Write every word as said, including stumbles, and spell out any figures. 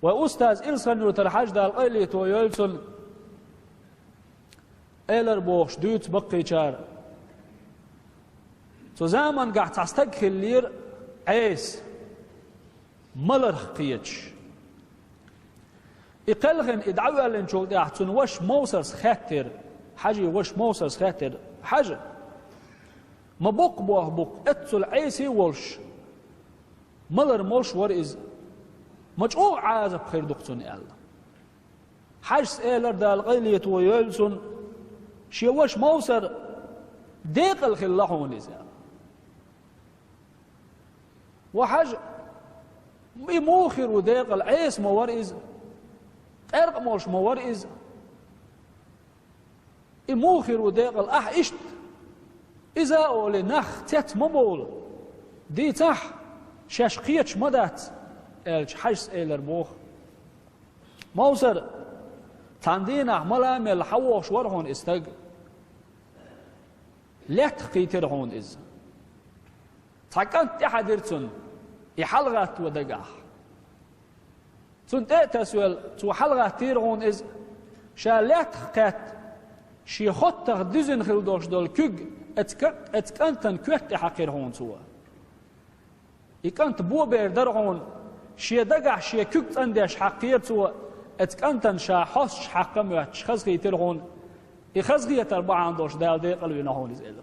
Вай устаз Илсхан-Юртара Хьажа, Дала къайлето йойла цунна, элар бохуш дуьйцу баккхийчара. Цу замангахь цхьа стаг хиллера Ӏеса, маларх кхеташ. И кхелхина, и дӀавоьллинчул тӀаьхьа цуьнан ваша Мовсарс хаьттира, Хьажин ваша Мовсарс хаьттира: «Хьажа, ма боккха болх бу-кх, эццул Ӏеса а волуш, малар молуш вара иза. Ма чӀогӀа Ӏазап хир ду-кх цунна», — аьлла. Хьажас элира, Дала къайлето йойла цунна: «Шен ваша Мовсар декъала хилла хьуна иза». Ва Хьажа, и муха хир ву декъала, Ӏеса ма вара иза, къаьркъа молуш ма вара иза. И муха хир ву декъала, ахь иштта, иза а олий, нах цец ма бовла, дийцахь, шаьш кхеташ ма дац, аьлча, Хьажас элира боху: «Мовсар, цхьана дийнахь мала а мелла хьан вохуш вара хьуна и стаг. Лаьттах кхийтира хьуна иза. Цхьа кӀант тӀехьадира цунна, и хьалагӀатто дагахь. Цунна тӀе а тасавелла, цо хьалагӀаттийра хьуна иза, ша лаьттах кхетта, шен хоттах дуьзина хила долуш долу куьг оцу ка-, оцу кӀантан коьрта тӀе хьаькхира хьуна цо. И кӀант бобер дара хьуна, шен дагахь шен куьг цӀандеш хьаькхира цо, оцу кӀантана ша хьостуш хьакха а моьттуш, хазахийтира хьуна. И хазахетар бахьана долуш Дала декъала вина хьуна иза», — элира.